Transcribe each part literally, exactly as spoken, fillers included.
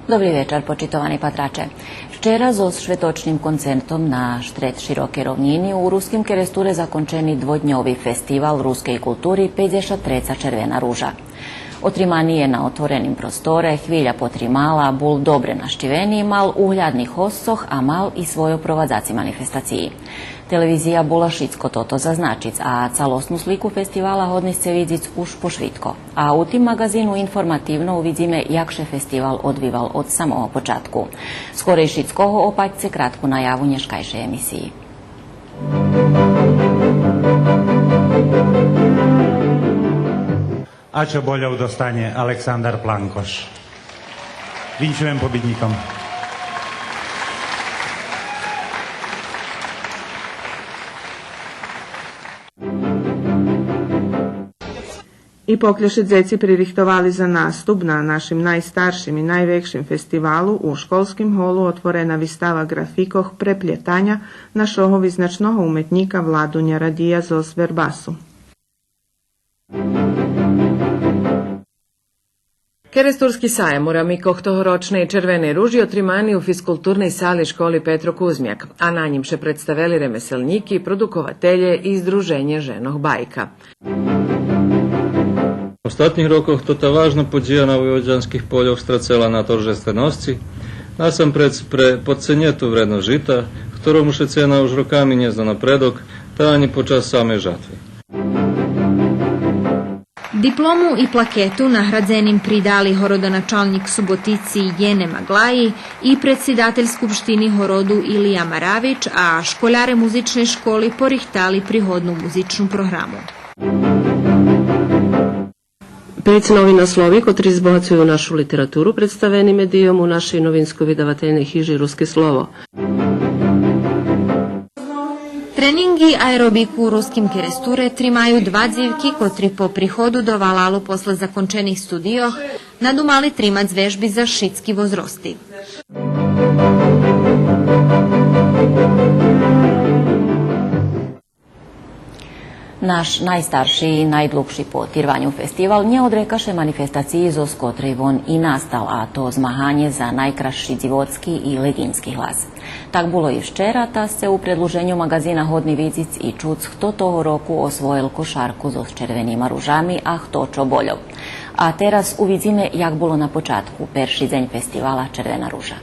Добри вечар, почитовани патраче. Вчера зоз шветочним концертом на штред Широкей ровнїни у Руским Керестуре закончени дводньови фестивал рускей култури Пейдзешат треца Червена ружа. Отримани є на отвореним просторе, хвиля потримала, бул добре нащивени, мал углядних госцох, а мал и свойо провадзаци манифестациї. Телевизия була шицко тото зазначиц, а цалосну слику фестивала годни сце видзиц уж пошвидко. А у тим маґазину информативно увидзиме як ше фестивал одвивал од самого початку. Скорей шицкого опатьце кратку наяву нєшкайшей емисиї. А чобольов достанє Александар Планкош. Винчуєм побиднїком. И покля ше дзеци пририхтовали за наступ на нашим найстаршим и найвекшим фестивалу, у школским голу отворена вистава ґрафикох Преплєтаня нашого визначного уметнїка Владу Нярадия зоз Вербасу. Керестурски саям у рамикох тогорочней Червеней ружи отримани у фискултурней сали школи Петро Кузмяк, а на нїм ше представели ремеселнїки, продукователє и Здруженє женох Байка. У остатнїх рокох тота важна подїя на войводянских польох страцела на торжественосци, насампредз пре подценєту вредносц жита, хторому ше цена уж роками нє зна напредок, та анї под час самей жатви. Диплому и плакету наградзеним придали городоначалнїк Суботици Єне Маґлаї и предсидатель Скупштини городу Илия Маравич, а школяре музичней школи порихтали пригодну музичну програму. Пейц нови наслови котри збогацую нашу литературу представени медийом у нашей новинско-видавательней хижи Руске слово. Тренинґи аеробику у Руским Керестуре тримаю два дзивки котри по приходу до валалу после закончених студийох надумали тримац вежби за шицки возрости. Наш найстарши и найдлугши по тирваню фестивал нє одрека ше манифестациї зоз котрей вон и настал, а то змаганє за найкрасши дзивоцки и леґински глас. Так було и вчера, та сце у предлуженю маґазина годни видзиц и чуц хто того року освоєл кошарку зоз червенима ружами, а хто чобольов. А тераз увидзиме як було на початку, перши дзень фестивала Червена ружа.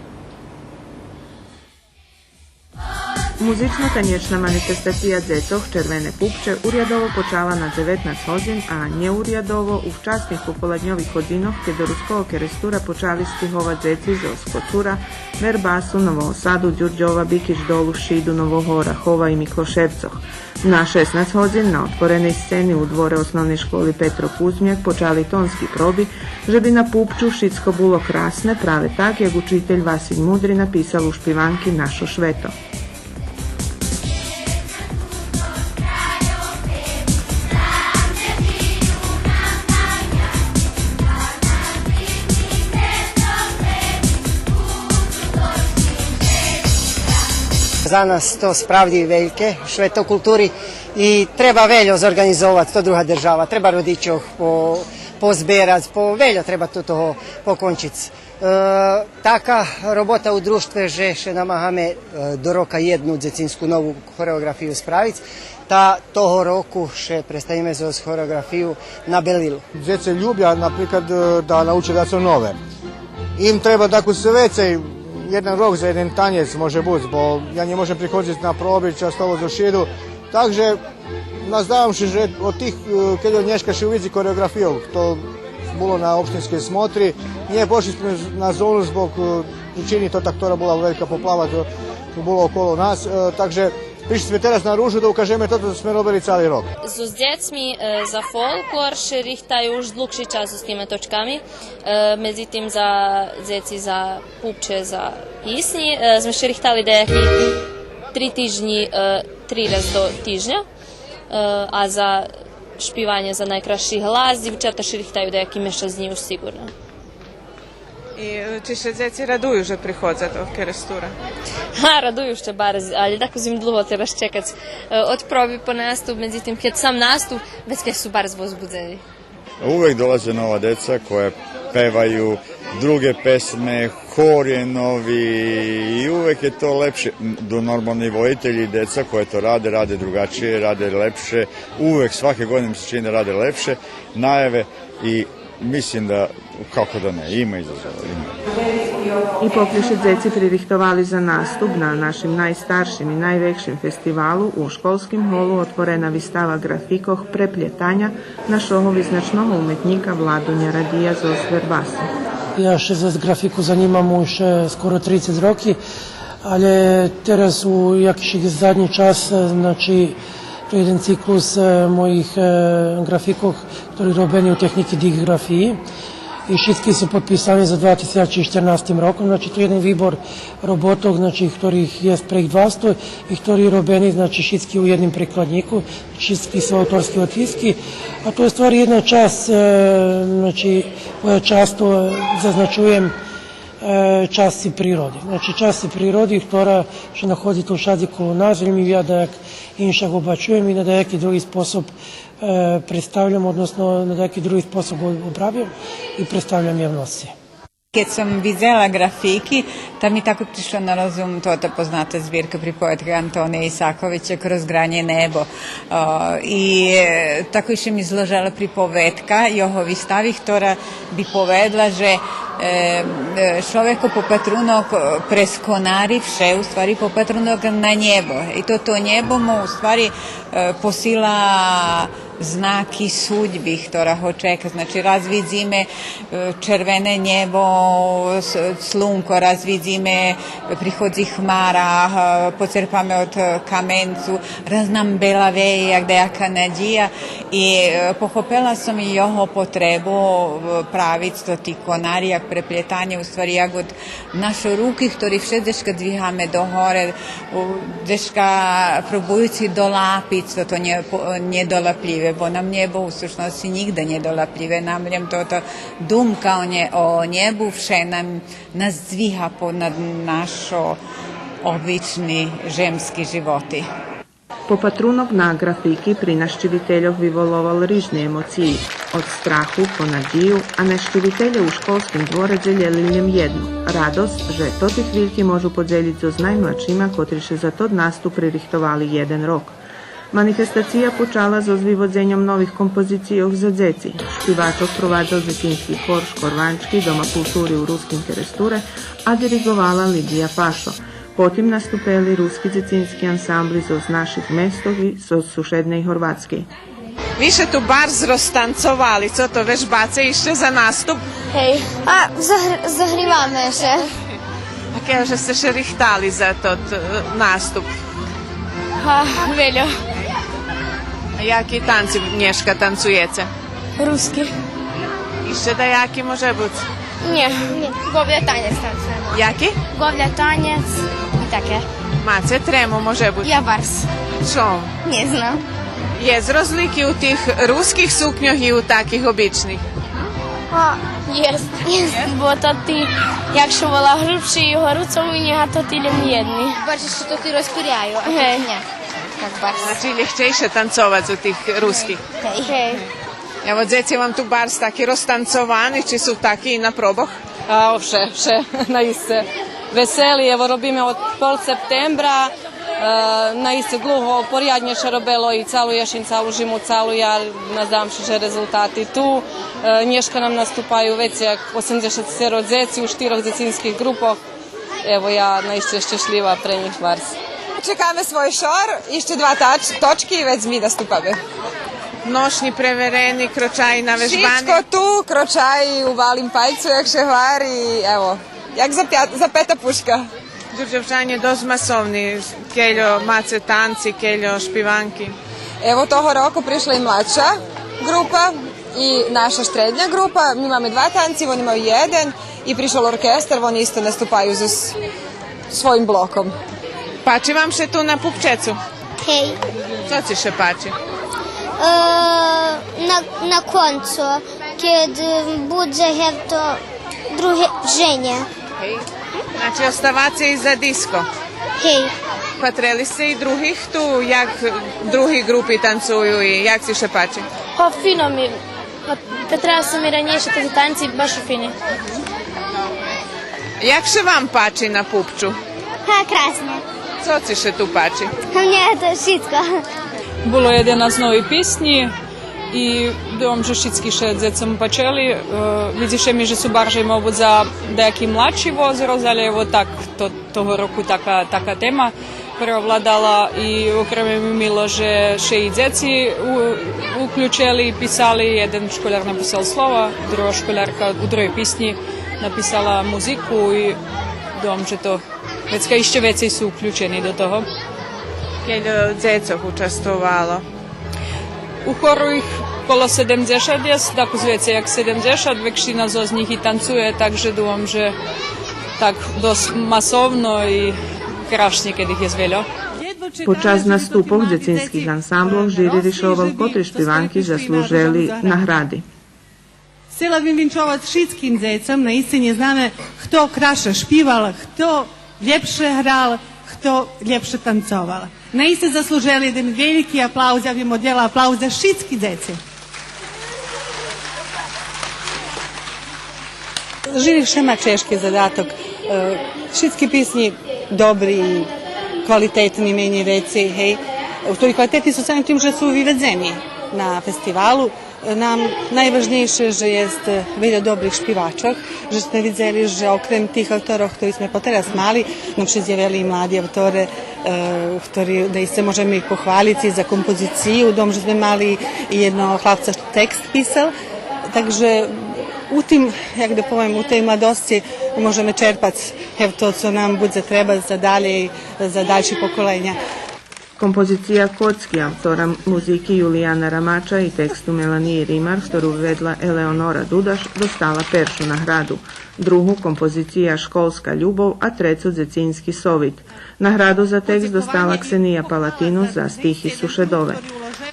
Музично-танєчна манифестация дзецох Червене пупче урядово почала на дзеветнац годзин, а нєурядово у вчасних пополадньових годзинох, кед до Руского Керестура почали стиговац дзеци зоз Коцура, Вербасу, Нового Саду, Дюрдьова, Бикич Долу, Шиду, Нового Орахова и Миклошевцох. На шеснац годзин на отвореней сцени у дворе Основней школи Петро Кузмяк почали тонски проби, же би на пупчу шицко було красне, праве так як учитель Василь Мудри написал у шпиванки Нашо швето. За нас то справди вельке швето култури и треба вельо зорґанизовац, то друга держава, треба родичох по-, позберац, по-, вельо треба ту того покончиц. Е, така робота у дружтве же ше намагаме, е, до рока єдну дзецинску нову хореоґрафию справиц, та того року ше представиме зоз хореоґрафию На белилу. Дзеци любя, наприклад, е, да науча дацо нове. Им треба дакус вецей, єден рок за єден танєц може буц, бо я нє можем приходзиц на проби частово зоз Шиду. Так же наздавам ше же од тих, е, кед од нєшка ше увидзи хореоґрафийох, то було на општинскей смотри. Нє пошли зме на зону због, е, причини то так, котра була велька поплава, то було около нас. Е, так же пришли зме тераз на ружу да укажеме тото цо зме робели цали рок. Зоз дзецми, е, за фолклор ше рихтаю уж длугши час зоз тима точками. Е, медзитим за дзеци, за пупче, за писнї, е, зме ше рихтали даяки три тижнї, е, три раз до тижня. Е, а за шпиванє за найкрасши глас дзивчата ше рихтаю даяки мешац днї уж сиґурно. И, е, чи ше дзеци радую же приходза до Керестура? Га, радую ше барз, але так зим длуго тераз чекац, е, од проби по наступ, медзитим кед сам наступ, вецка су барз возбудзени. Увек долазе нова деца која певају, Друге песме, хор є нови и увек є то лепше. М, до нормални водителї, деца које то раде, раде другачије, раде лепше. Увек, сваке године ми се чини да раде лепше. Најаве и мислим да, како да не, има изазова, има. И покли ше дзеци пририхтовали за наступ, на нашим найстаршим и найвекшим фестивалу у школским голу отворена вистава ґрафикох Преплєтаня нашого визначного уметнїка Владу Нярадия зоз Вербасу. Я ше за ґрафику занїмам уж, е, скоро трицец роки, але тераз у якиш заднї час, е, значи, то єден циклус, е, моїх, е, ґрафикох, хтори робени у технїки диґиґрафиї. И шицки су подписани за два тисячи штернастим роком, значи, то єден вибор роботох, значи, хторих єст прейґ двасто и хтори робени, значи, шицки у єдним прекладнїку, шицки су авторски отиски. А то є у ствари єдна часц, е, значи, коя часто зазначуєм, е, часци природи. Значи, часци природи, хтора ше находзи ту вшадзи коло нас, лєм я даяк иншак обачуєм и на даяки други способ, е, представям, односно на даяки други способ об-, обрабям и представям явносци. Кед сом видзела ґрафики, та ми тако пришло на розум тота позната збирка приповедки Антония Исаковића Кроз грање небо. О, и, е, тако ше ми зложела приповедка його вистави, хтора би поведла же, е, е, чловеков попатрунок, е, през конари вше, у ствари, попатрунок на нєбо. И тото нєбо му, у ствари, е, посила знаки судьби, хтора го чека. Значи, раз видзиме, е, червене нєбо, с-, слунко, раз видзиме, приходзи хмара, е, поцерпаме од, е, каменцу, раз нам белавеє як даяка надїя. И, е, похопела сом и його потребу, е, правиц тоти конари, як преплєтанє, у ствари, як од нашо руки, хтори вше дзешка двигаме догоре, у, дзешка пробуюци долапиц тото нє-, по-, нєдолаплїве, бо нам нєбо у сущносци нїґда нєдолаплїве, нам лєм тото думка о нє-, о нєбу вше нам, нас здвига понад нашо обични жемски животи. Попатрунок на ґрафики при нащивительох виволовал рижни емоциї, од страху по надїю, а нащивителє у школским дворе дзелєли лєм єдну — радосц же тоти хвильки можу подзелїц зоз наймладшима котри ше за тот наступ пририхтовали єден рок. Манифестация почала зоз виводзеньом нових композицийох за дзеци. Шпивачох провадзал дзецински хор Шкорванчки Дома култури у Руским Керестуре, а дириґовала Лидия Пашо. Потим наступели руски дзецински ансамбли зоз наших местох и зоз сушедней Горватскей. Ви ше ту барз розтанцовали, цо то вежбаце ище за наступ? Гей. А, загр-, загриваме ше. А кельо же сце ше рихтали за тот, е, наступ? А, вельо. А яки танци нєшка танцуєце? Руски. Ище даяки може буц? Нє. Нє. Ґовля танєц танцуєме. Яки? Ґовля танєц и таке. Маце трему, може буц? Я барз. Чом? Нє знам. Єст розлики у тих руских сукньох и у таких обичних? А, єст. Єст. Бо тоти, як ше вола, грубши и горучови нєга, тоти лєм єдни. Барз ше тоти розпиряю, а тоти нє. Так барз. Значи, лєгчейше танцовац у тих руских. Гей. Гей. Ево, дзеци вам ту барз таки розтанцовани, чи су таки и на пробох? А, вше, вше, наисце весели, ево, робиме од пол септембра, е, наисце длуго, поряднє ше робело и цалу єшень, цалу жиму, цалу яр, наздавам ше же резултати ту. Е, нєшка нам наступаю вецей як осемдзешат стеро дзеци у штирох дзецинских ґрупох. Ево, я наисце щешлїва пре нїх барз. Чекаме свой шор, ище два тач-, точки и вец ми наступаме. Ношнї преверени, крочаї навежбани. Шицко ту, крочаї у малим пальцу, як ше гвари, ево, як за пя-, за пета пушка. Дюрдьовжанє досц масовни, кельо маце танци, кельо шпиванки. Ево, того року пришла и младша ґрупа, и наша штредня ґрупа. Ми маме два танци, вони маю єден, и пришол оркестар, вони исто наступаю зоз своїм блоком. Пачи вам ше ту на Пупчецу? Гей. Цо ци ше пачи? Е, на, на концу, кед, е, будзе гевто друженє. Гей. Значи, оставаце и за диско? Гей. Патрели сце и других ту, як други ґрупи танцую и як ци ше пачи? Па фино ми. Па, патрела сом и ранєйше тоти танци, баш фини. Як ше вам пачи на Пупчу? Па, красне. Цо ци ше ту пачи? Мнє то шицко. Було єденац нови писнї и думам же шицки ше дзецом пачели. Е, видзи ше ми же су баржей мабут за даяки младши возраст, але ево так, то, того року така, така тема преовладала и окреме ми мило же ше и дзеци у-, уключели и писали. Єден школяр написал слова, друга школярка у другей писнї написала музику и думам же то вецка ище вецей су уключени до того. Кельо дзецох участвовало? У хору их коло седемдзешат єст, дакус вецей як седемдзешат, векшина зоз нїх и танцує, так же думам же так досц масовно и крашнє кед их єст вельо. Под час наступох дзецинских ансамблох жири ришовал котри шпиванки заслужели награди. Сцела бим винчовац шицким дзецом, наисце нє знаме хто красше шпивал, хто лєпше грал, хто лєпше танцовал. Наисце заслужели єден вельки аплауз, я бим оддєла аплауз за шицки дзеци. Жири вше ма чежки задаток, е, шицки писнї добри, квалитетни, менєй вецей, гей. У ствари квалитетни су самим тим же су виведзени на фестивалу. Нам найважнєйше же єст вельо добрих шпивачох, же зме видзели же окрем тих авторох хтори зме потераз мали, нам ше зявели и млади авторе, е, хтори наисце можеме их похвалиц за композицию, думам же зме мали и єдного хлапца текст писал. Так же у тим, як да повем, у тей младосци можеме черпац, гев, то цо нам будзе треба за далєй, за дальши поколеня. Композиция Коцки автора музики Юлияна Рамача и тексту Меланиї Римар, хтору виведла Елеонора Дудаш, достала першу награду, другу композиция Школска любов, а трецу Дзецински совит. Награду за текст достала Ксения Палатинус за стихи Сушедове.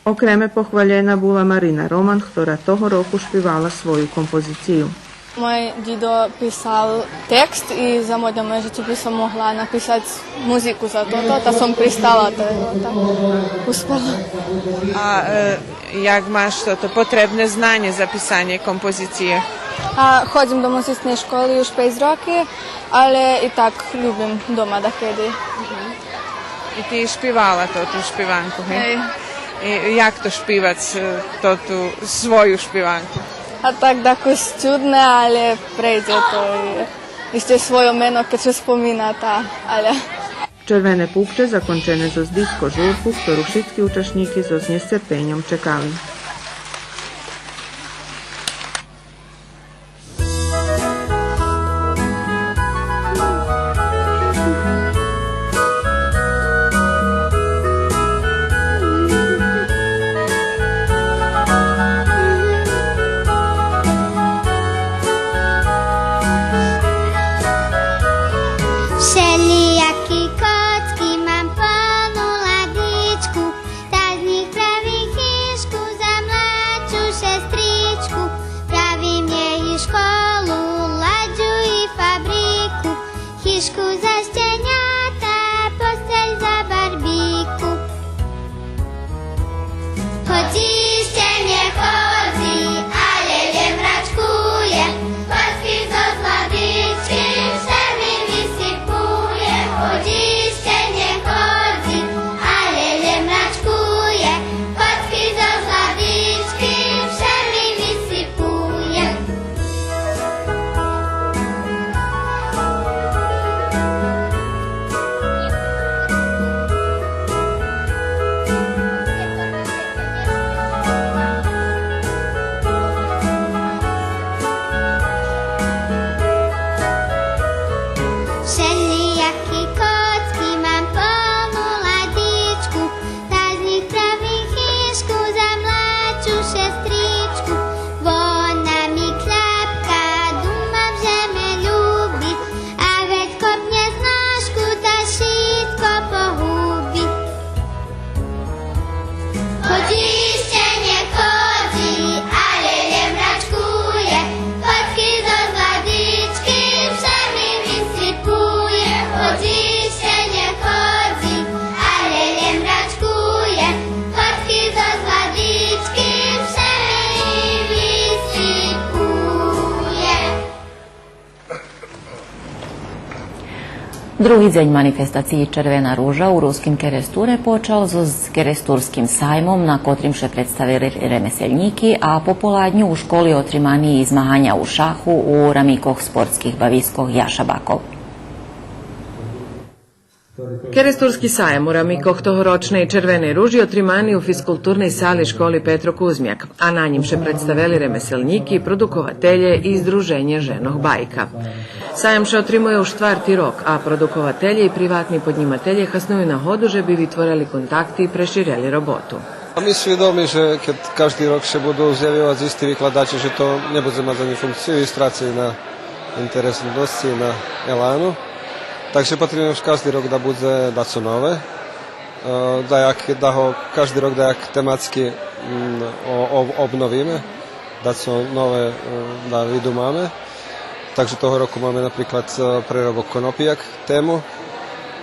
Окреме похвалєна була Марина Роман, хтора того року шпивала свою композицию. Мой дїдо писал текст и замолєл ме же ци би сом могла написац музику за тото, та сом пристала, та, та успела. А, е, як маш тото потребне знанє за писанє композициї? А, ходзим до музичней школи уж пейц роки, але и так любим дома дакеди. И ти шпивала тоту шпиванку, гей? Гей. И як то шпивац, е, тоту свою шпиванку? А так дакус чудне, але прейдзе то. И ище свойо мено кед ше спомина, та, але. Червене пупче закончене зоз диско журку, хтору шицки учашнїки зоз нєсцерпеньом чекали. Вшелїяки коцки мам полну ладичку, та з них правим хижку за младшу шестричку. Правим єй и школу, ладю и фабрику, хижку за щенята, постель за Барбику. Хоц ище нє ходзи, але лєм рачкує, коцки зоз ладички вше ми висипує. Хоц ище нє ходзи, але лєм рачкує, коцки зоз ладички вше ми висипує. Вшелїяки коцки мам полну ладичку, та з них правим хижку за младшу шестричку. Вона ми кляпка, думам же ме любит, а гед копнє з ножку, та шицко погубит. Хоц ище нє ходзи, але лєм рачкує, коцки зоз ладички вше ми висипує. Други дзень манифестациї Червена ружа у Руским Керестуре почал зоз Керестурским саймом, на котрим ше представели ремеселнїки, а пополадню у школи отримани и змаганя у шаху у рамикох спортских бавискох Яша Баков. Керестурски саям у рамикох тогорочней Червеней ружи отримани у физкултурней сали школи Петро Кузмяк, а на нїм ше представели ремеселнїки, продукователє и Здруженє женох Байка. Саям ше отримує уж штварти рок, а продукователє и приватни поднїмателє хасную нагоду же би витворели контакти и преширели роботу. А ми свидоми же кед кажди рок ше буду зявйовац исти викладаче, же то нє будзе мац анї функцию и страци на интересносци, на елану. Так же потребне уж кажди рок да будзе дацо нове. Е, даяк, да го кажди рок даяк тематски, м, о-, об-, обновиме, дацо нове, е, да видумаме. Так же того року маме наприклад, е, преробок конопи як тему,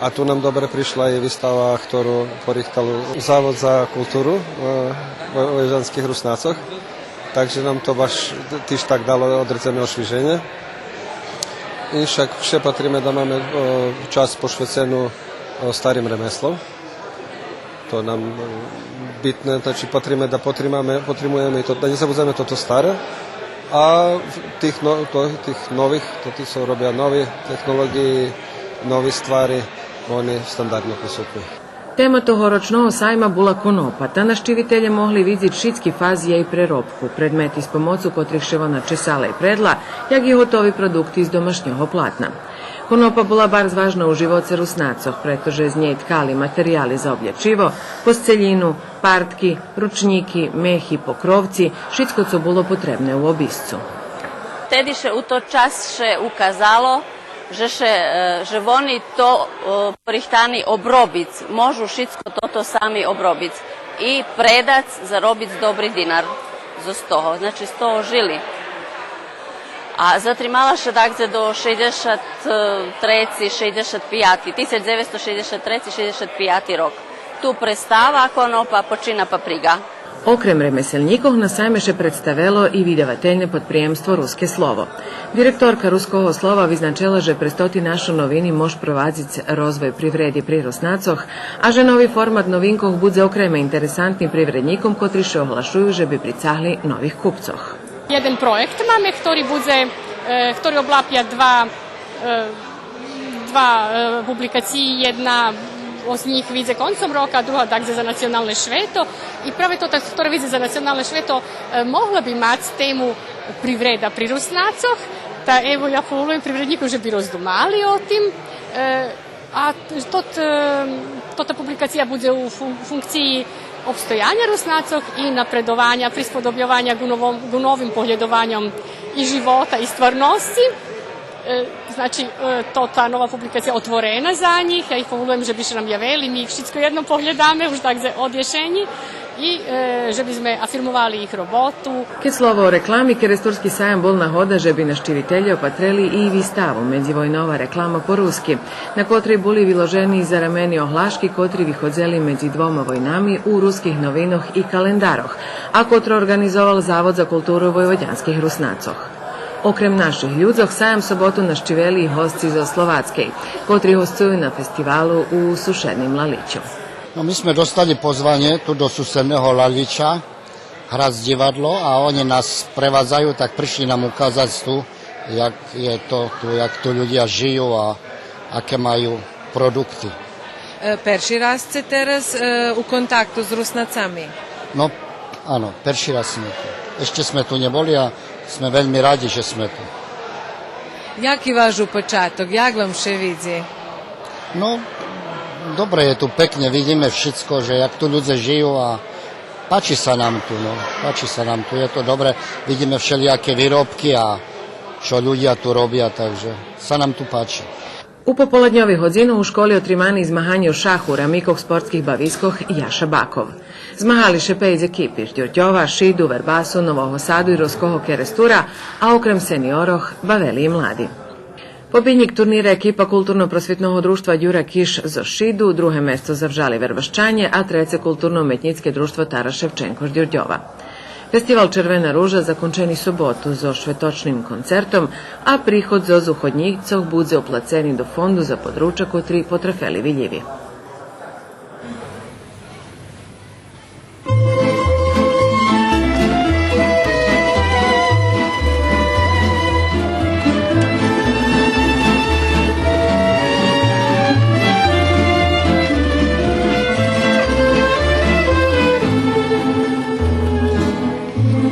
а ту нам добре пришла и вистава хтору порихтал Завод за културу, е, во-, войводянских Руснацох. Так же нам то баш тиж так дало одредзене ошвиженє. Иншак вше патриме да маме, е, часц пошвецену, е, старим ремеслом. То нам, е, битне, значи, патриме да потримаме, потримуєме и то, да нє забудземе тото старе, а тих но-, то-, тих нових, тоти цо робя нови технолоґиї, нови ствари, вони стандардно присутни. Тема тогорочного сайма була конопа, та нащивителє могли видзиц шицки фази єй преробку, предмети з помоцу котрих ше вона чесала и предла, як и готови продукти з домашнього платна. Конопа була барз важна у живоце Руснацох, прето же з нєй ткали материяли за облєчиво, посцелїну, партки, ручнїки, мехи, покровци, шицко цо було потребне у обисцу. Теди ше у тот час ше указало же ше, е, же вони то, е, порихтани обробиц, можу шицко тото сами обробиц и предац, заробиц добри динар зоз того. Значи, з того жили. А затримала ше дагдзе до шейдзешат треци, шейдзешат пияти, тисяч дзевецсто шейдзешат треци, шейдзешат пияти рок. Ту престава конопа, почина паприґа. Окрем ремеселнїкох, на сайме ше представело и видавательне подприємство Руске слово. Директорка Руского слова визначела же през тоти нашо новини мож провадзиц розвой привреди при Руснацох, а же нови формат новинкох будзе окреме интересантни привреднїком котри ше оглашую же би прицагли нових купцох. Єден проєкт маме, хтори будзе, е, хтори облапя два, е, два, е, публикациї, єдна од нїх видзе концом рока, а друга дагдзе за националне швето. И праве тота, хтора видзе за националне швето, е, могла би мац тему привреда при Руснацох. Та ево, я поволуєм привреднїкох же би роздумали о тим. Е, А тот, е, тота публикация будзе у фу-, функциї обстояня Руснацох и напредованя, присподобйованя ґу новом, ґу новим поглєдованьом и живота, и стварносци. Е, значи, е, тота нова публикация отворена за нїх, я их поволуєм же би ше нам явели, ми их шицко єдно поглєдаме, уж так же од єшенї. И, е, же би зме афирмовали їх роботу. Кед слово о реклами, Керестурски саям бул нагода же би нащивителє опатрели и виставу Медзивойнова реклама по руски, на котрей були виложени зарамени оглашки котри виходзели медзи двома войнами у Руских новинох и календарох, а котру орґанизовал Завод за културу войводянских Руснацох. Окрем наших людзох, саям соботу нащивели и госци зоз Словацкей, котри госцую на фестивалу у сушедним Лаличу. Но, ми зме достали позванє ту до суседнєго Лалича грац дївадло, а они нас превадзаю, так пришли нам указац ту, як є то ту, як ту людя жию, а аке маю продукти. Е, перши раз сце тераз, е, у контакту з Руснацами? Но, ано, перши раз зме ту. Ище зме ту нє були, а зме вельми ради же зме ту. Яки ваш упечаток? Як вам ше видзи? Но, добре є ту, пекнє видзиме шицко, же як ту людзе жию, а пачи ся нам ту, но, пачи ся нам ту, є то добре, видзиме вшелїяке виробки, а што людя ту робя, так же ся нам ту пачи. У пополадньови годзини у школи отримани змаганє у шаху у рамикох спортских бавискох Яша Баков. Змагали ше пейц екипи з Дюрдьова, Шиду, Вербасу, Нового Саду и Руского Керестура, а окрем сениорох бавели и млади. Побиднїк турнира екипа Културно-просвитного дружтва Дюра Киш зоз Шиду, друге место завжали Вербащанє, а треце Културно-уметнїцке дружтво Тарас Шевченко з Дюрдьова. Фестивал Червена ружа закончени соботу зоз шветочним концертом, а приход зоз уходнїцох будзе оплацени до фонду за подруча котри потрафели вилїви.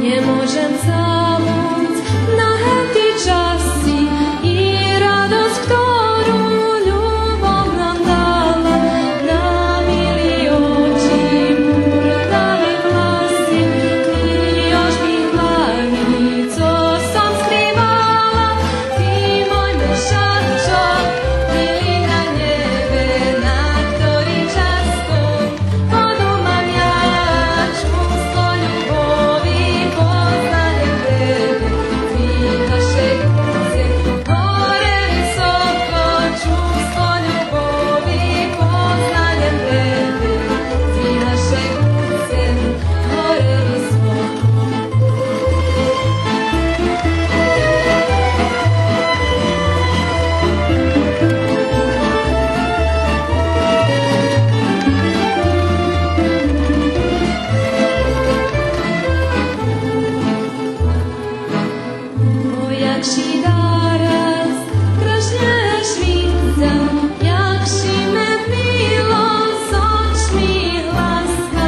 Нє можем забуц на гевти часци и радосц, хтору любов нам дала, на мили очи, муртави гласи, и йош ми глави, цо сом скривала. Ти мой мешачок, мили на нєбе, на хтори часто подумам я, чувство любови познанєм тебе, здвигаш ше гуце горе високо, чувство любови познанєм тебе, здвигаш ше гуце горе високо. О, як ши дараз прашнєш вицем, як ши ме мило з очми гласка,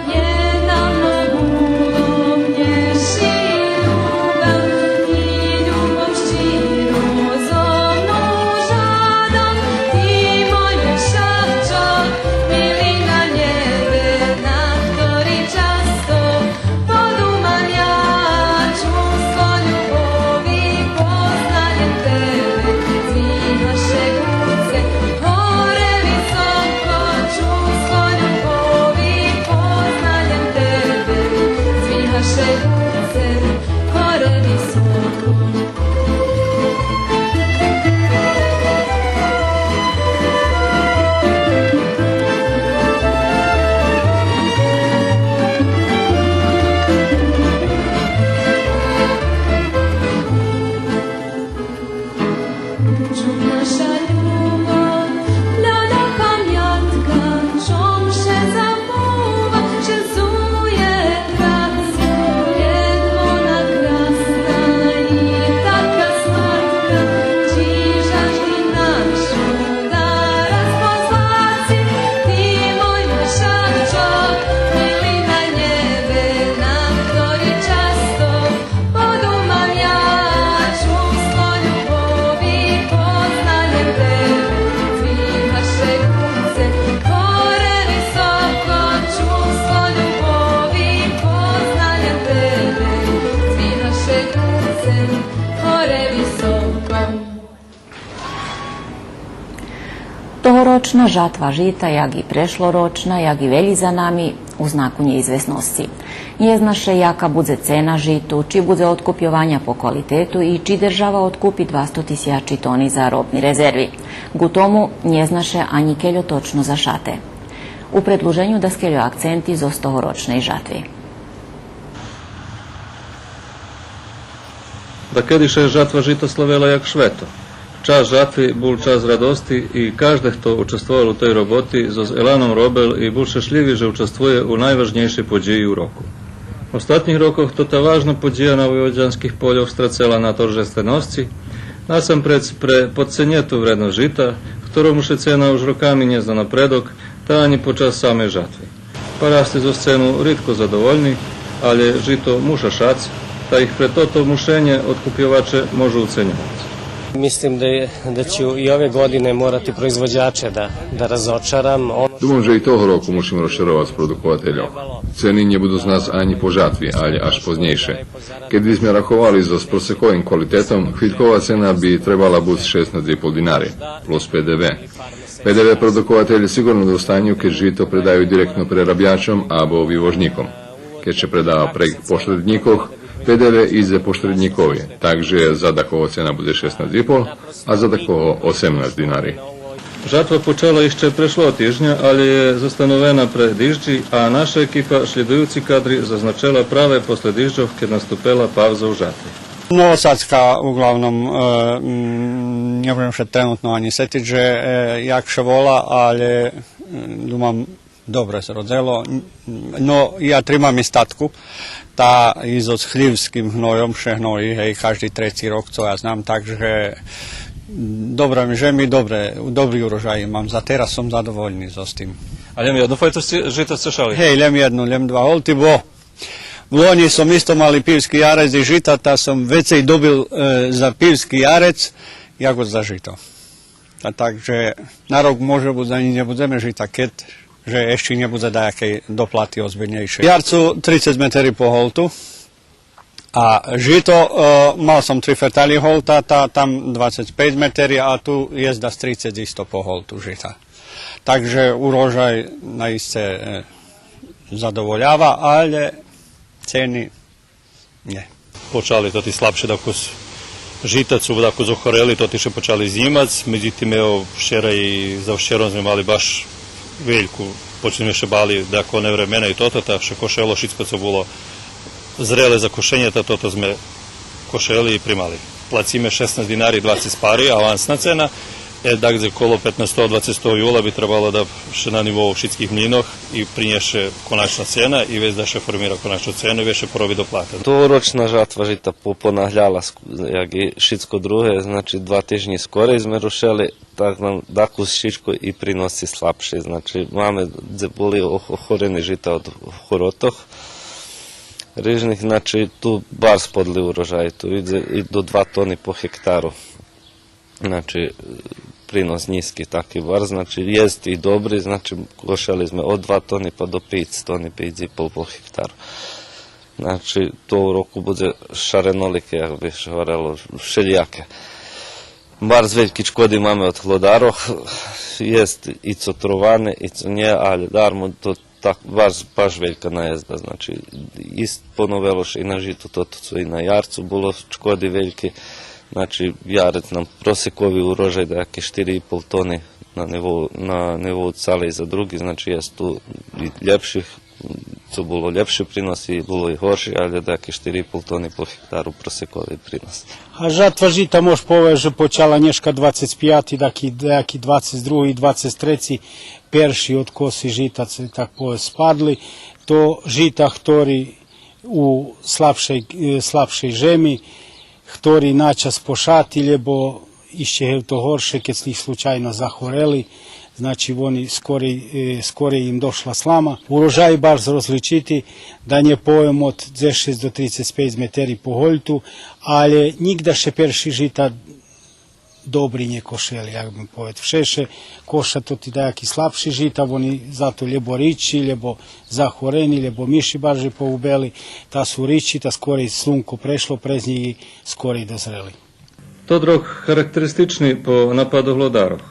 нєдавно було мнє ши любов, и любов щиру зо мну жадам. Ти мой мешачок, мили на нєбе, на хтори часто подумам я, чувство любови познанєм тебе, здвигаш ше гуце горе високо, чувство любови познанєм тебе, здвигаш ше гуце горе високо. Чудна ша любов, блага памятка, чом ше забува, же зуєт красна, як вона красна и така сладка, чи жадни нашу дараз позвац. Ти мой мешачок, мили на нєбе, на хтори часто подумам я, чувство любови познанєм тебе, здвигаш ше гуце горе високо, чувство любови познанєм тебе, здвигаш ше гуце горе високо. Тогорочна жатва жита, як и прешлорочна, як и велї за нами, у знаку нєизвесносци. Нє зна ше яка будзе цена житу, чи будзе одкупйованя по квалитету и чи держава одкупи двасто тисячи тони за робни резерви. Ґу тому, нє зна ше анї кельо точно зашате. У предлуженю даскельо акценти зоз тогорочней жатви. Дакеди ше жатва жита славела як швето. Час жатви бул час радости и кажде хто участвовал у тей роботи зоз еланом робел и бул шешлїви же участвує у найважнєйшей подїї у року. В остатнїх рокох тота важна подїя на войводянских польох страцела на торжественосци, насампредз пре подценєту вредносц жита, хторому ше цена уж роками нє зна напредок, та анї под час самей жатви. Парасти зоз цену ридко задовольни, алє жито муша шац, та их пре тото мушенє одкупйоваче можу уценьовац. Мислим да, да ћу и ове године морати производјаче да, да разочарам. Думам же и того року мушим розчаровац продуковательох. Цени нє буду знац анї по жатви, алє аж познєйше. Кед би зме раховали зоз просековим квалитетом, хвилькова цена би требала буц шеснац и пол динари, плюс П Д В. П Д В продукователє сиґурно достаню, кед жито предаю директно прерабячом або вивожнїком. Кед ше предава прейґ пошреднїкох, П Д В идзе пошреднїкови, так же за дакого цена будзе шеснац и пол, а за дакого осемнац динари. Жатва почала ище прешлого тижня, алє є застановена пре дижджи, а наша екипа шлїдуюци кадри зазначела праве после дижджох, кед наступела павза у жатви. Новосадска, углавном, е, м, нє можем ше тренутно анї сетиц же, е, як ше вола, алє, м, думам, добре ше родзело. Но, я тримам и статку, та и зоз хлївским гнойом ше гної, гей, кажди треци рок, цо я знам, так же добре ми, же ми добре, добри урожай мам. За тераз сом задовольни зоз тим. А лєм єдну файту сце, жита сце шали? Гей, лєм єдну, лєм два голти, бо влонї сом исто мал и пивски ярец и жита, та сом вецей добил, е, за пивски ярец, яко за жито. А так же на рок може буц анї нє будземе жита, кед же ище нє будзе даякей доплати озбильнєйшей. Ярцу трицец метери по голту, а жито, е, мал сом три ферталї голта, та там двацец пейц метери, а ту єст дас трицец исто по голту жита. Так же урожай наисце, е, задоволява, алє цени нє. Почали тоти слабши, дакус жита цо дакус охорели, тоти ше почали знїмац, медзитим, ево, вчера и завчером зме мали баш вельку, почели зме ше бали дакус невремена и тото, та ше кошело шицко цо було зреле за кошенє, та тото зме кошели и примали. Плациме шеснац динари двацец пари, авансна цена, е, дакус коло петнастого, двацетого юла би требало да ше на нивоу шицких млїнох и принєше коначна цена и вец да ше формира коначна цена и вец ше пороби доплата. Тогорочна жатва жита по-, понагляла ск-, як и шицко друге, значи, два тижнї скорей зме рушели, так нам дакус шицко и приноси слабши. Значи, маме дзе були ох-, охорени жита од хоротох рижних, значи, ту барз подли урожай, ту идзе и до два тони по гектару. Значи, принос нїзки таки барз, значи, єст и добри, значи, кошели зме од два тони па до пейц тони, пейц и пол по гектару. Значи, того року будзе шаренолике, як би ше говорело, вшелїяке. Барз вельки чкоди маме од глодарох, єст и цо троване, и цо нє, алє дармо то так, баш, баш велька наєзда, значи, и с-, поновело ше и на житу тото цо и на ярцу було чкоди вельки, значи, ярец нам просекови урожай даяки штири и пол тони на нивоу, на нивоу цалей за други, значи, єст ту и лєпших, цо було лєпши принос и було и горши, алє даяки штири и пол тони по гектару просекови принос. А жатва жита, мож повесц же почала нєшка двацец пияти, даяки, даяки двацец други, двацец треци, перши откоси жита, цо так повесц, спадли, то жита хтори у слабшей, е, слабшей жеми, хтори на час пошати, лєбо ище гевто горше, кед з нїх случайно захорели, значи, вони скорей, е, скорей им дошла слама. Урожай барз розличити, да нє повем, од дзешец до трицец пейц метери по гольту, алє нїґда ше перши жита добри нє кошели, як би повед. Вше ше коша тоти даяки слабши жита, вони зато лєбо ридши, лєбо захорени, лєбо миши баржей погубели, та су ридши, та скорей слунко прешло през нїх и скорей дозрели. Тот рок характеристични по нападу глодарох.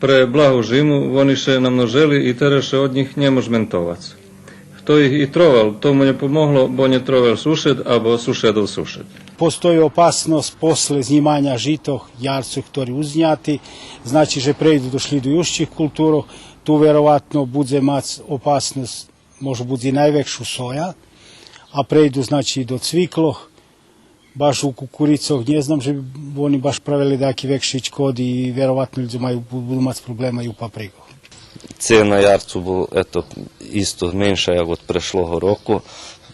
Пре благу жиму вони ше намножели и тераз ше од нїх нє мож ментовац. Хто их и тровел, тому нє помогло, бо нє тровел сушед або сушедов сушед. Постої опасносц после знїманя житох ярцох, хтори узняти, значи же прейду до шлїдуюцих културох, ту вероватно будзе мац опасносц, може буц и найвекшу соя, а прейду, значи, и до цвиклох, баш у кукурицох, нє знам же вони баш правели даяки векши чкоди и вероватно людзе маю, бу-, буду мац проблема и у паприкох. Цена ярцу була, ето, исто менша як од прешлого року,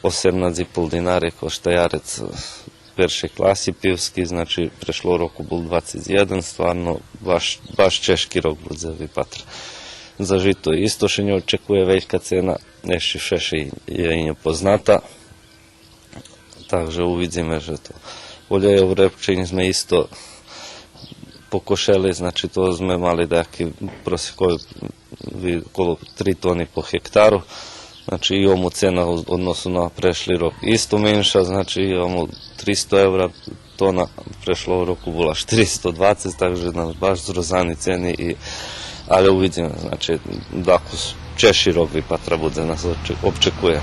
осемнац и пол динари кошта ярец першей класи пивски, значи, прешлого року бул двацец єден, стварно баш, баш чежки рок будзе випатра. За жито исто ше нє очекує велька цена, ище вше ше и нє позната. Так же увидзиме же то. Олєєву репчень зме исто покошели, значи, то зме мали даяки просекови ви-, коло три тони по гектару. Значи, и ому цена у односу на прешли рок исто менша, значи, и ому тристо евра тона, прешлого року була штиристо двацец, так же нас баш зрозани цени и, алє увидзиме, значи, дакус чежши рок випатра будзе нас обче-, обчекує.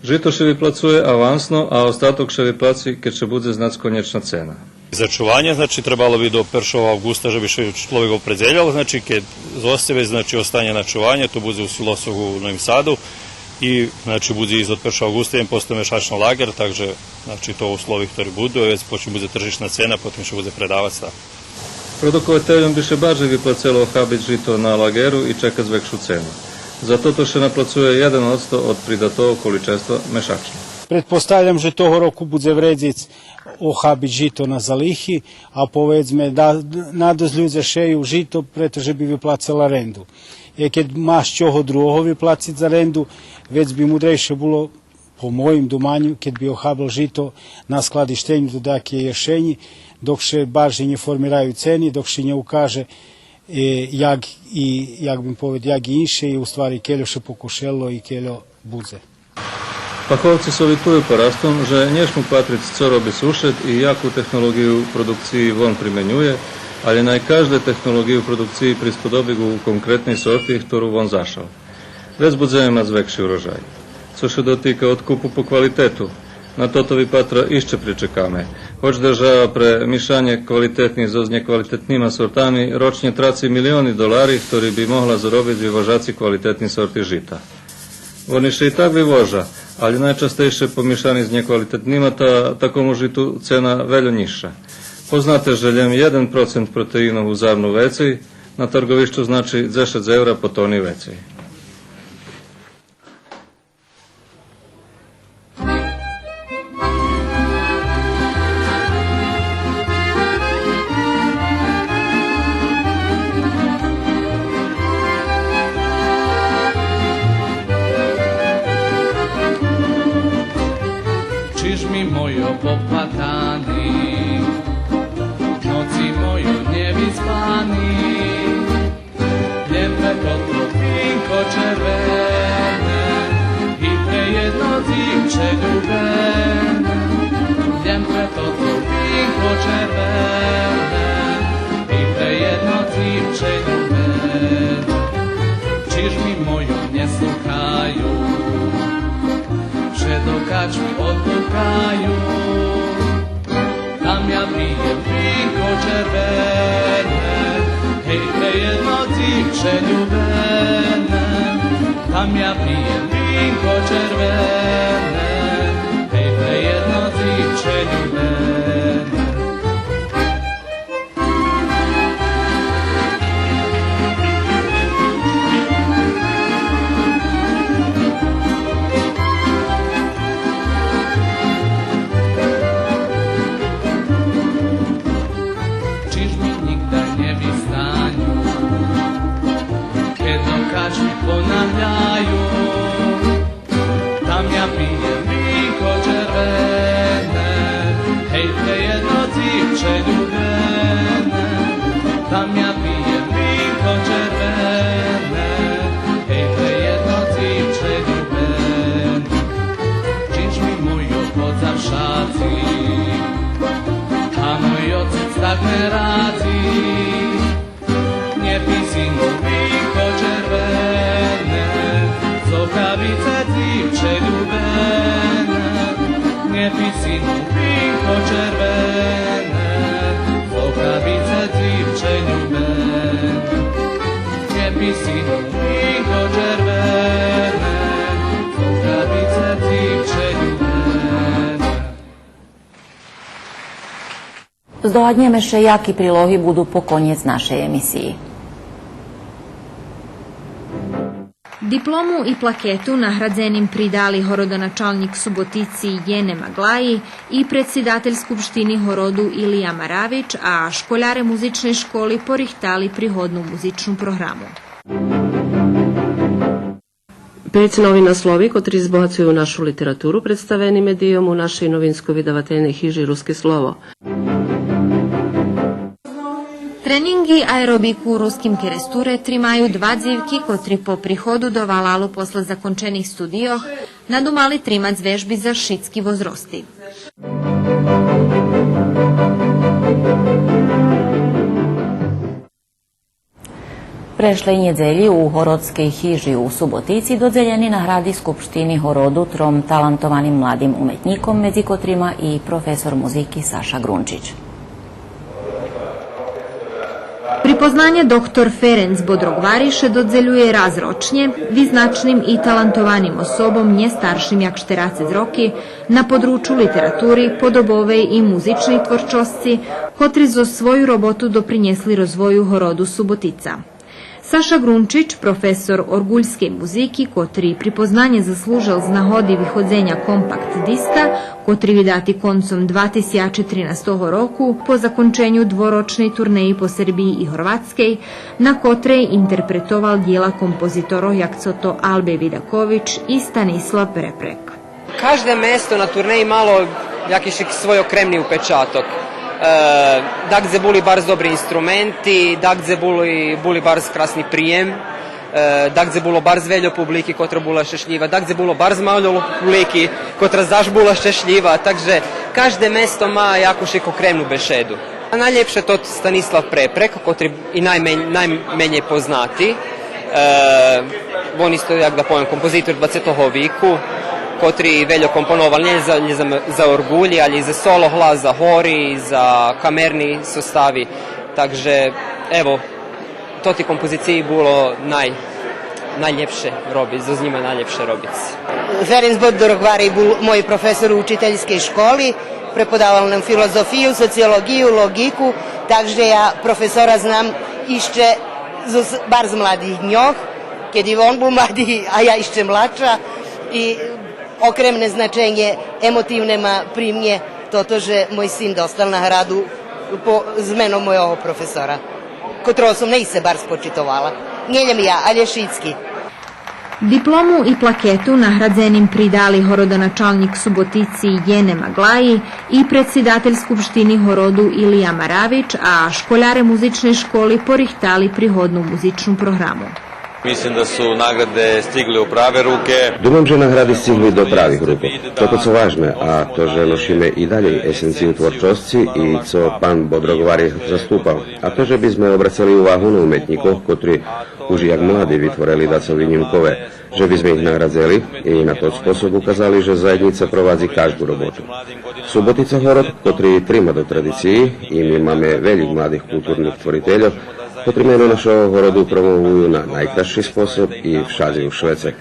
Жито ше виплацує авансно, а остаток ше виплаци кед ше будзе знац конєчна цена. За чуванє, значи, требало би до першого авґуста же би ше чловек опредзелєл, значи, кед зосце вец, значи, остане на чуванє, то будзе у Силосох у Новим Саду и, значи, будзе и од першого авґуста єден постомешачни лагер, так же, значи, то услови хтори буду, вец почим будзе тржишна цена, потим ше будзе предавац, так. Продуковательом би ше баржей виплацело охабиц жито на лагеру и чекац векшу цену. За тото ше наплацує єден одсто од придатого количества мешачно. Предпоставям же того року будзе вредзиц охабиц жито на залихи, а, поведзме, да, надосц людзе шею жито, прето же би виплацела ренду. Е, кед маш чого другого виплациц за ренду, вец би мудрейше було, по моїм думаню, кед би охабел жито на складиштеню до даяке єшенї, док ше баржей нє формираю цени, док ше нє укаже, е, як и, як бим поведол, як и инше, и у ствари кельо ше покошело и кельо будзе. Фаховци совитую парастом же нє шму патриц цо роби сушед и яку технолоґию продукциї вон применює, алє най кажде технолоґию продукциї присподобик у конкретней сорти хтору вон зашал. Вец будземе мац векши урожай. Цо ше дотика одкупу по квалитету, на тото випатра ище причекаме. Гоч держава пре мишанє квалитетних зоз нєквалитетнима сортами рочнє траци милиони долари, хтори би могла заробиц вивожаци квалитетни сорти жита. Вони ше и так вивожа, алє найчастейше помишани з нєквалитетнима, та такому житу цена вельо нїзша. Познате же лєм єден процент протеинох у зарну вецей, на тарґовищу значи дзешец евра по тони вецей. Чиж ми мойо поплакани, ноци мойо нєвиспани, лєм пре тото винко червене, и пре єдно дзивче любене. Лєм пре тото винко червене, и пре єдно дзивче любене. Чиж ми мойо нє слухаю, вше до качми одпукаю. Там я пиєм винко червене, гей, пре єдно дзивче любене. Там я пиєм винко червене, гей, пре єдно дзивче любене. Чиж ми нїґда нє вистаню, кед до качми понавляю. Там я пиєм винко червене, гей, пре єдно дзивче любене. Там я пиєм винко червене, гей, пре єдно дзивче любене. Чиж ми мойо позавшаци, а мойо цуц так нє ради. Нє пий, сину, винко червене, з охабице, дзивче любене. Нє пий, сину, винко червене, з охабице, дзивче любене. Нє пий, сину, винко червене, з охабице, дзивче любене. Здогаднєме ше яки прилоги буду по конєц нашей емисиї. Диплому и плакету наградзеним придали городоначалнїк Суботици Єнем Аґлаї и предсидатель Скупштини городу Илия Маравич, а школяре музичней школи порихтали пригодну музичну програму. Пейц нови наслови котри збогацую нашу литературу представени медийом у нашей новинско-видавательней хижи Руске слово. Тренинґи аеробику у Руским Керестуре тримаю два дзивки котри по приходу до валалу после закончених студийох надумали тримац вежби за шицки возрости. Прешлей нєдзелї у Городскей хижи у Суботици додзелєни награди Скупштини городу тром талантованим младим уметнїком, медзи котрима и професор музики Саша Ґрунчич. Познанє доктор Ференц Бодрогвари ше додзелює раз рочнє визначним и талантованим особом нє старшим як штерацец роки на подручу литератури, подобовей и музичней творчосци, котри зоз свою роботу допринєсли розвою городу Суботица. Саша Ґрунчич, професор орґульскей музики, котри припознанє заслужел з нагоди виходзеня компакт диска, котри видати концом два тисячи тринастого року по законченю дворочней турнеї по Сербиї и Горватскей, на котрей интерпретовал дїла композиторох як цо то Албе Видакович и Станислав Препрек. Кажде место на турнеї мало якиш свой окремни упечаток. Е, дагдзе були барз добри инструменти, дагдзе були, були барз красни приєм, е, дагдзе було барз вельо публики котра була щешлїва, дагдзе було барз мало публики котра заш була щешлїва, так же кажде место ма якуш окремну бешеду. А найлєпше тот Станислав Препрек, котри и наймен-, найменєй познати. Е, вон исто, як да повем, композитор двацетого вику, котри вельо компоновал нє за, нє за, за орґулї, али и за соло глас, за гори, за камерни состави. Так же, ево, тоти композициї було най-, найлєпше робиц, зоз нїма найлєпше робиц. Ференц Бодорогвари бул мой професор у учительскей школи, преподавал нам филозофию, социолоґию, лоґику, так же я професора знам ище зоз барз младих дньох, кеди вон бул млади, а я ище младша. И окремне значенє емотивне ма при мнє тото же мой син достал награду по зменом мойого професора, котрого сом наисце барз почитовала. Нє лєм я, алє шицки. Диплому и плакету наградзеним придали городоначалнїк Суботици Єне Маґлаї и предсидатель Скупштини городу Илия Маравич, а школяре музичней школи порихтали пригодну музичну програму. Мислим да су награде стигле у праве руке. Думам же награди стигли до правих руку. Тото цо важне, а то же ношиме и далєй есенцию творчосци и цо пан Бодроґвари заступал, а то же би зме обрацели увагу на уметнїкох котри уж як млади витворели дацо винїмкове, же би зме их наградзели и на тот способ указали же заєднїца провадзи кажду роботу. Суботица город котри трима до традициї и ми маме велїх младих културних творительох, котри мено нашого городу промовую на найкрасши способ и вшадзи у швеце.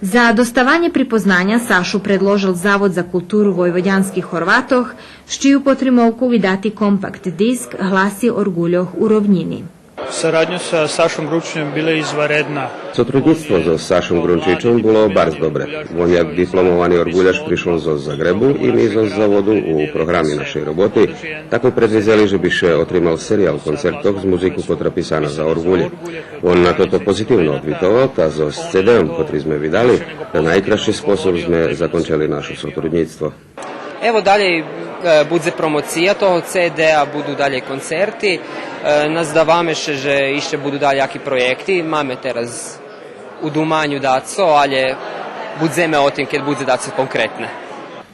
За доставанє припознаня Сашу предложел Завод за културу войводянских Горватох, з чию потримовку видати компакт диск Гласи орґульох у ровнїни. Сарадња са Сашом Грунчичом била је изванредна. Сотруднїцтво зоз Сашом Ґрунчичом було барз добре. Вон як дипломовани орґуляш пришол зоз Загребу и ми зоз Заводу у програми нашей роботи такой предвидзели же би ше отримал сериял концертох з музику котра писана за орґулє. Вон на тото позитивно одвитовал, та зоз ци ди-ом котри зме видали, на найкрасши способ зме закончели нашо сотруднїцтво. Ево далєй, е, будзе промоция того ци ди-а, буду далєй концерти. Е, наздаваме ше же ище буду далєй яки проєкти. Маме тераз у думаню дацо, алє будземе о тим кед будзе дацо конкретне.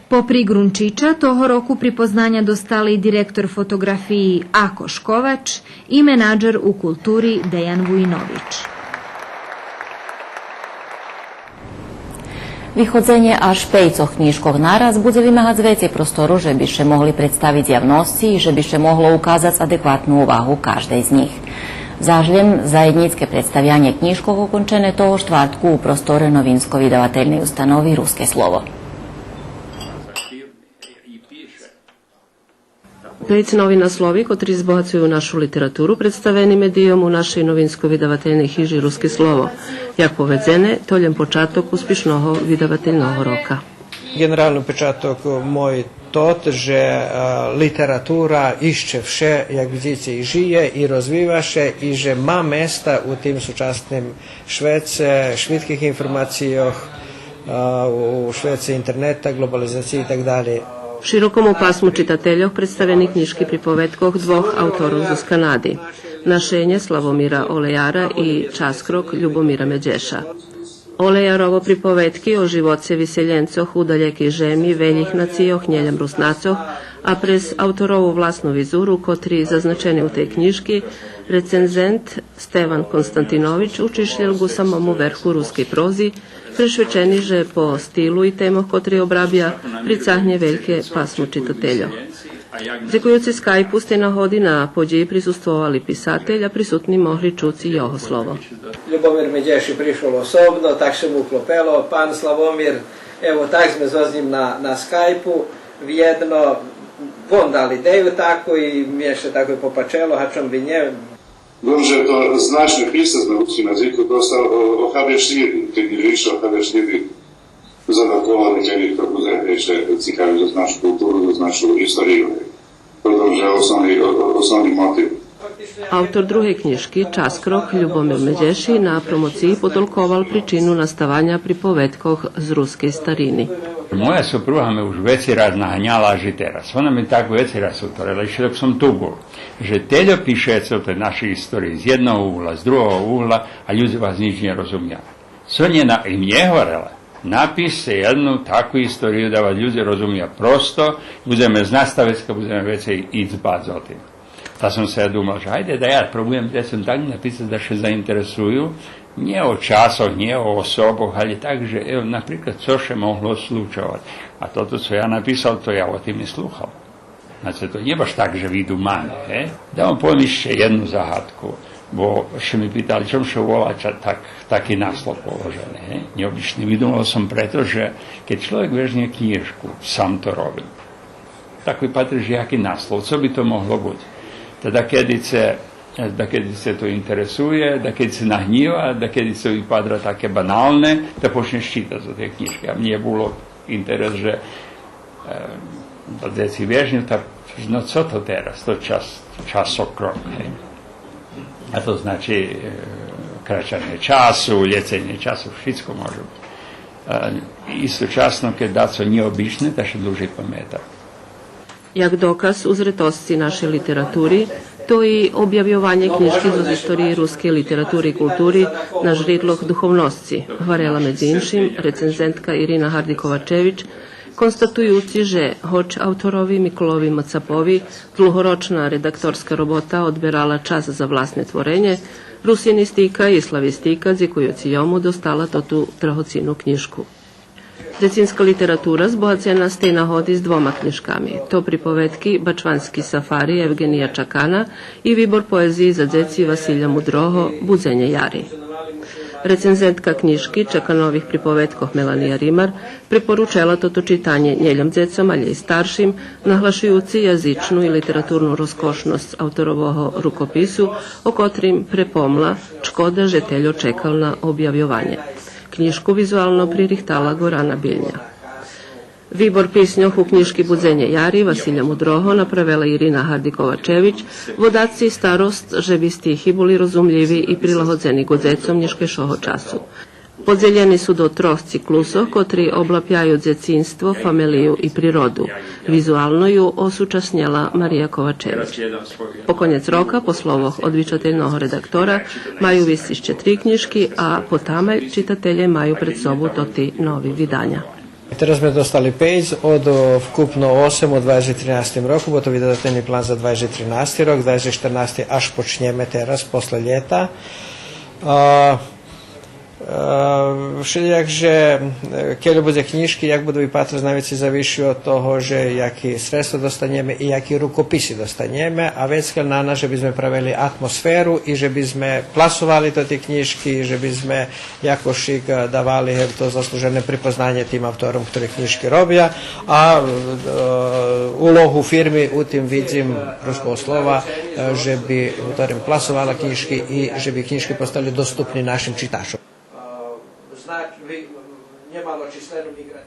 Попри Ґрунчича, того року припознаня достали и директор фотоґрафиї Ако Шковач и менаджер у култури Деян Вуйнович. Виходзенє аж пейцох кнїжкох нараз будзе вимагац вецей простору же би ше могли представиц явносци и же би ше могло указац адекватну увагу каждей з нїх. Заш лєм заєднїцке представянє кнїжкох окончене того штвартку у просторе Новинско-видавательней установи Руске слово. Пейц нови наслови котри збогацую нашу литературу представени медийом у нашей новинско-видавательней хижи Руске слово. Як поведзене, то лєм початок успишного видавательного рока. Ґенерални початок мой тот же, е, литература ище вше, як видзице, и жиє, и розвива ше, и же ма места у тим сучасним швеце швидких информацийох, а, у швеце интернета, ґлобализациї и так далєй. Широкому пасму читательох представени кнїжки приповедкох двох авторох зоз Канади, Нашенє Славомира Олеяра и Часкрок Любомира Медєша. Олеярово приповедки о живоце виселєнцох у далєкей жеми велїх нацийох, нє лєм Руснацох, а през авторову власну визуру, котри зазначени у тей кнїжки, рецензент Стеван Константинович учишлєл ґу самому верху рускей прози, прешвечени же по стилу и темох котри обрабя, прицагнє вельке пасмо читательох. Дзекуюци скайпу, з тей нагоди на подїї присуствовал и писатель, а присутни могли чуц и його слово. Любомир Медєши пришол особно, так ше му уклопело. Пан Славомир, ево так зме зоз нїм на, на скайпу, вєдно, вон дал идею таку и мнє ше тако попачело, а чом би нє? Вим же то значно писац на руским язику, доста о, о Хабешнїди, кед нє више о Хабешнїди, задавковани, кед нїхто будзе ше цикавиц за нашу културу, за нашу историю. То вим же основни, о, о, основни мотив. Автор другей кнїжки, Час крок, Любомир Медєши, на промоциї потолковал причину наставаня приповедкох з рускей старини. Моя супруга ме уж вецей раз наганяла, аж и тераз. Вона ме так вецей раз уторела, ище док сом ту бул, же тельо пишеце о тей нашей историї з єдного угла, з другого угла, а людзе вас нїч нє розумя. Цо нє на-, и мнє говорела, напишце єдну таку историю да вас людзе розумя просто, будземе знац та вецка, будземе вецей иц бац за тим. Та сом ше думал, же гайде да я пробуєм дзецом так написац да ше заинтересую, нє о часох, нє о особох, але так же, ево, наприклад, цо ше могло случовац. А тото цо я написал, то я о тим и слухал. Значи, то нє баш так же видумане, гей? Да вам повем ище єдну загадку, бо ше ме питали чом ше вола ча-, так, таки наслов положени, гей? Нєобични, видумал сом прето же кед чловек вежнє кнїжку, сам то робим, так випатри же яки наслов, цо би то могло буц. Та дакеди ше, дакеди ше то интересує, дакеди ше нагнїва, дакеди ше випатра таке баналне, та почнєш читац о тей кнїжки. А мнє було интерес же, е, да дзеци вежню, та, но цо то тераз, то час, часокрок, гей. А то значи, е, крачанє часу, лєценє часу, шицко може буц. Е, источасно, кед дацо нєобичне, та ше длужей памета. Як доказ узретосци нашей литератури, то и обявйованє кнїжки зоз историї рускей литератури и култури на жридлох духовносци, гварела медзи иншим рецензентка Ирина Гарди-Ковачевич, констатуюци же, гоч авторови Миколови Мацапови длугорочна редакторска робота одберала час за власне творенє, русинистика и славистика, дзекуюци йому, достала тоту драгоцину кнїжку. Дзецинска литература збогацена з тей нагоди з двома кнїжками. То приповедки Бачвански сафари Евґения Чакана и вибор поезиї за дзеци Василя Мудрого Будзенє яри. Рецензентка кнїжки Чаканових приповедкох Мелания Римар препоручела тото читанє нєлєм дзецом, алє и старшим, наглашуюци язичну и литературну розкошносц авторового рукопису, о котрим препомла, чкода же тельо чекал на обявйованє. Кнїжку визуално пририхтала Горана Бильня. Вибор писньох у кнїжки Будзенє яри Василя Мудрого направела Ирина Гарди-Ковачевич, водаци старосц же би стихи були розумлїви и прилагодзени ґу дзецом нєшкайшого часу. Подзелєни су до трох циклусох, котри облапяю дзецинство, фамелию и природу. Визуално ю осучаснєла Мария Ковачевич. По конєц рока, по словох одвичательного редактора, маю висц ище три кнїжки, а потамаль читателє маю пред собу тоти нови виданя. Тераз зме достали пейц од, о, вкупно осем у двацец тринастим року, бо то видательни план за двацец тринасти рок, двацец штернасти аж почнєме тераз, после лєта. А, е, вшелїяк же, е, кельо будзе кнїжки, як буду випатрац, найвецей зависи од того же яки средства достанєме и яки рукописи достанєме, а вецка на нас же би зме правели атмосферу и же би зме пласовали тоти кнїжки, же би зме якошик, е, давали, гевто, заслужене припознанє тим автором, хтори кнїжки робя, а, е, улогу фирми у тим видзим, Руского слова, е, же би, гуторим, пласовала кнїжки и же би кнїжки постали доступни нашим читачом. Е, значи, ви-, нємалочислену миґрацию.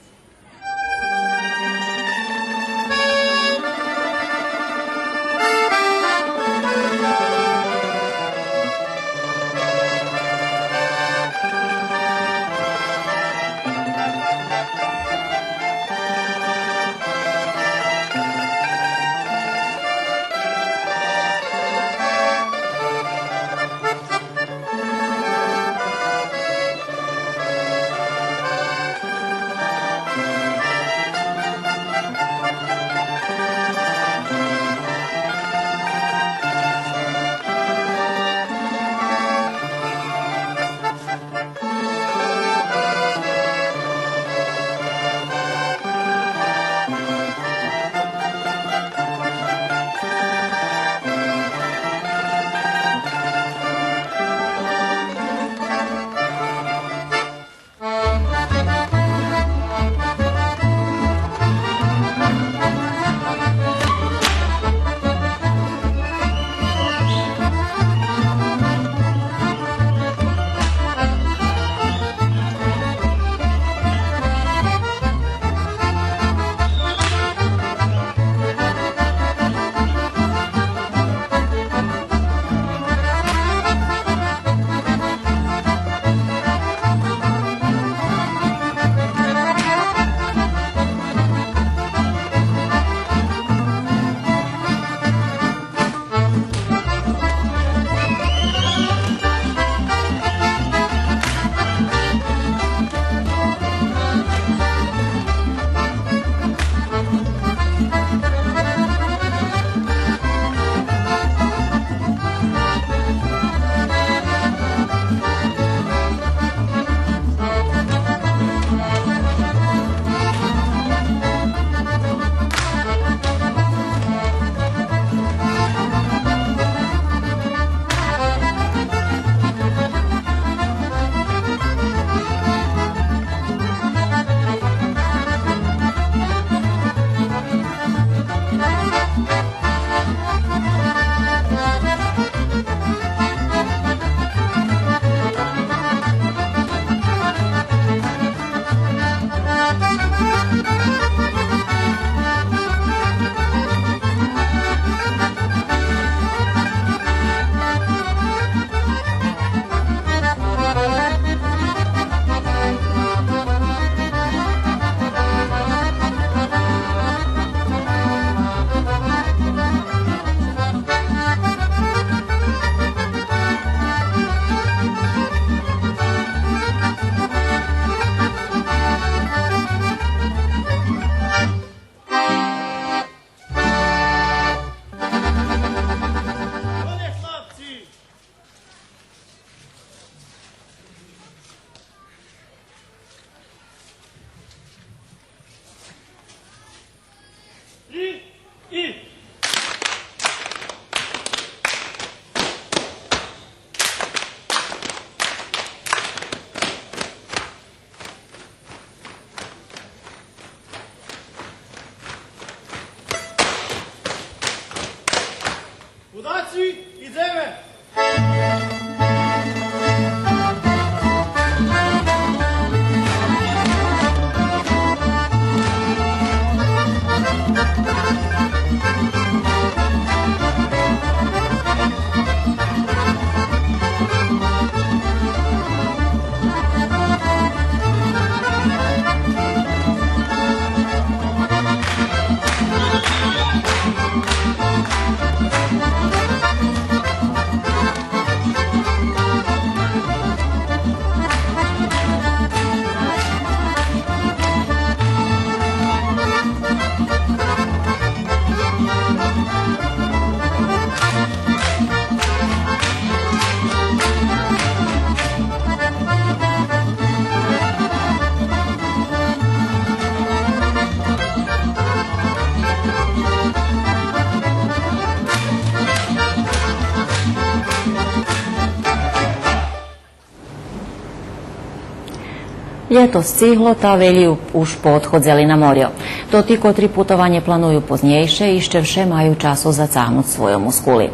Лєто сцигло, та велї уж поодходзели на морйо. Тоти котри путованє планую познєйше, ище вше маю часу зацагнуц свойо мускули.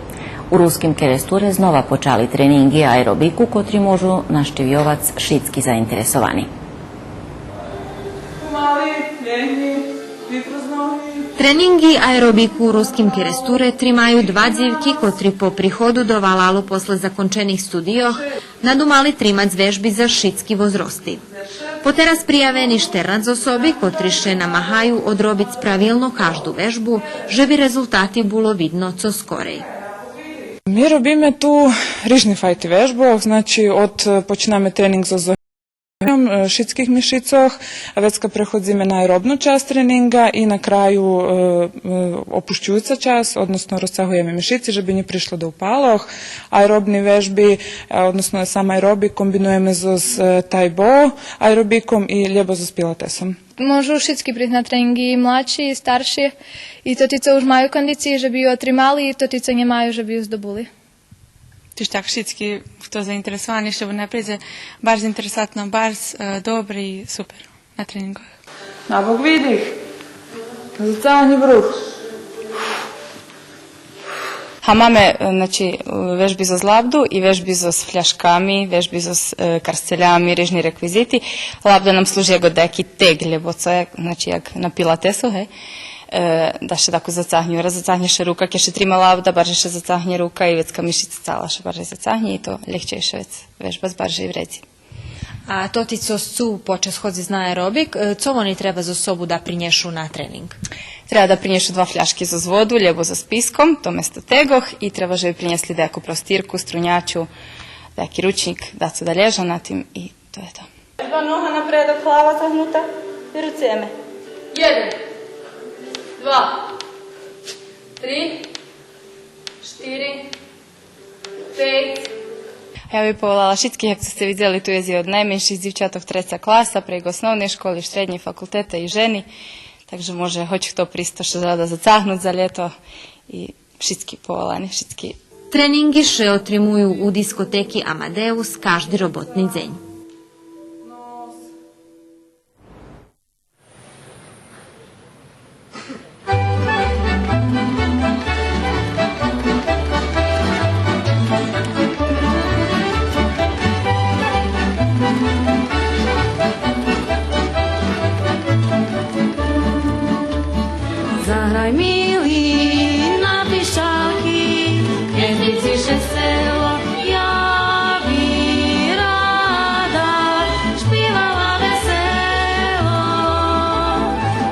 У Руским Керестуре знова почали тренинґи аеробику, котри можу нащивйовац шицки заинтересовани. Тренинґи аеробику у Руским Керестуре тримаю два дзивки, котри по приходу до валалу после закончених студийох надумали тримац вежби за шицки возрости. Потераз приявени штернац особи, котри ше намагаю одробиц правилно кажду вежбу, же би резултати було видно цо скорей. Ми робиме ту рижни файти вежбох, значи, од, е, починаме тренинґ зоз заграйом, е, шицких мишицох, а вецка преходзиме на аеробну часц тренинґа и на краю, е, е, опущуюца часц, односно розцагуєме мишици же би нє пришло до упалох. Аеробни вежби, е, односно сам аеробик комбинуєме зоз, е, тайбо аеробиком и лєбо зоз пилатесом. Можу шицки присц на тренинґи, и младши, и старши, и тоти цо уж маю кондициї же би ю отримали, и тоти цо нє маю же би ю здобули. Тиж так, шицки хто заинтересовани, ище буду напред, барз интересантно, барз, е, добре и супер на тренинґох. Набок видих. Зацагнї брух. Га, маме, е, значи, вежби зоз лабду и вежби зоз фляшками, вежби зоз, е, карсцелями, рижни реквизити. Лабда нам служи як даяки теґ, лєбо цо як, значи, як на пилатесу, гей. Е, да ше тако зацагнє, раз зацагнє ше рука, кед ше трима лабда, барже ше зацагнє рука и вецка мишица цала ше барже зацагнє и то лєгчейше вец вежбац, барже вредзи. А тоти цо сцу почац ходзиц на аеробик, е, цо вони треба зоз собу да принєшу на тренинґ? Треба да принєшу два фляшки зоз воду, лєбо зоз писком, то место теґох, и треба же би принєсли даяку простирку, струнячу, даяки ручнїк, дацо да лєжа на тим и то є то. Два нога напредок, глава загнута и руци. Єден, два, три, штири, пейц. Я би поволала шицких, як сце видзели, ту єст и од найменших дзивчатох, треца класа, прейґ основней школи, штреднєй, факултета и жени. Так же може гоч хто присц, хто ше жада зацагнуц за лєто, и шицки поволани, шицки. Тренинґи ше отримую у дискотеки Амадеус кажди роботни дзень. Заграй, мили, на пищалки, кед би ци ше сцело, я би рада шпивала весело.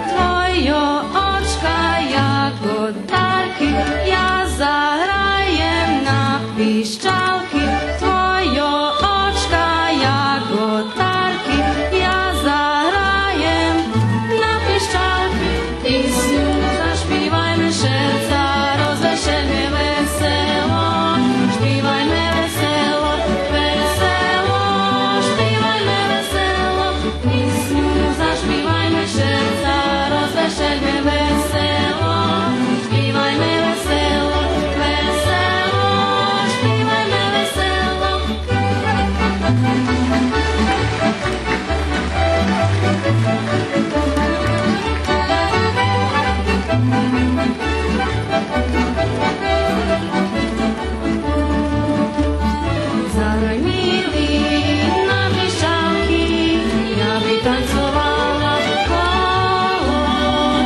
Твойо очка як готарки, я заграєм на пищалки. Твойо очка як готарки, я заграєм на пищалки. Писню зашпивайме, шерца розвешельме весело. Шпивайме весело, весело, шпивайме весело. Писню зашпивайме, шерца розвешельме весело. Шпивайме весело, весело, шпивайме весело. Заграй, мили, на пищалки, я би танцовала коло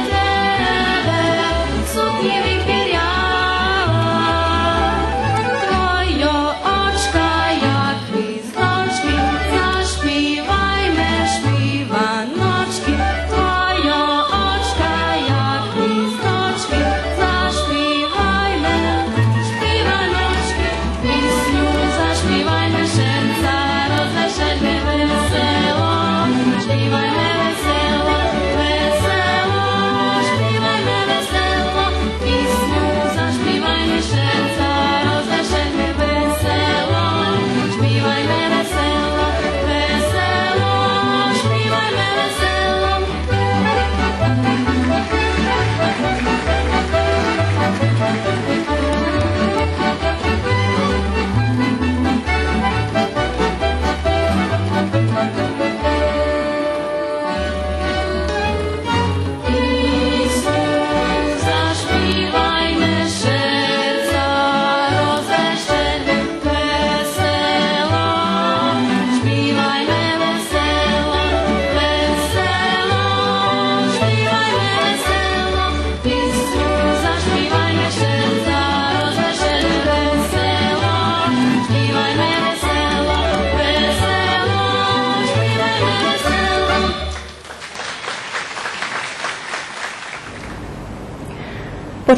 тебе, сукнї би пиряла. Твойо очка як гвиздочки,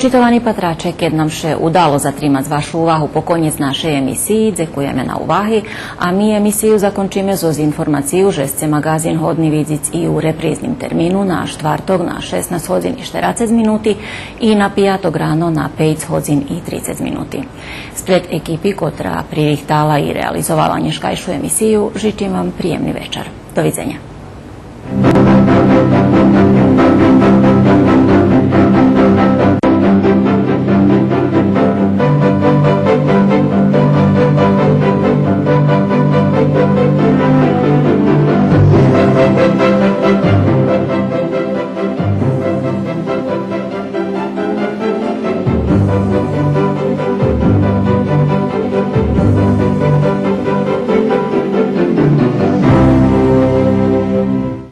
Почитовани патраче, кед нам ше удало затримац вашу увагу по конєц нашей емисиї, дзекуєме на уваги, а ми емисию закончиме зоз информацию же сце маґазин годни видзиц и у репризним термину на штварток на шеснац годзин и штерацец минути и на пияток рано на пейц годзин и трицец минути. Спред екипи котра пририхтала и реализовала нєшкайшу емисию, жичим вам приємни вечар. До видзеня.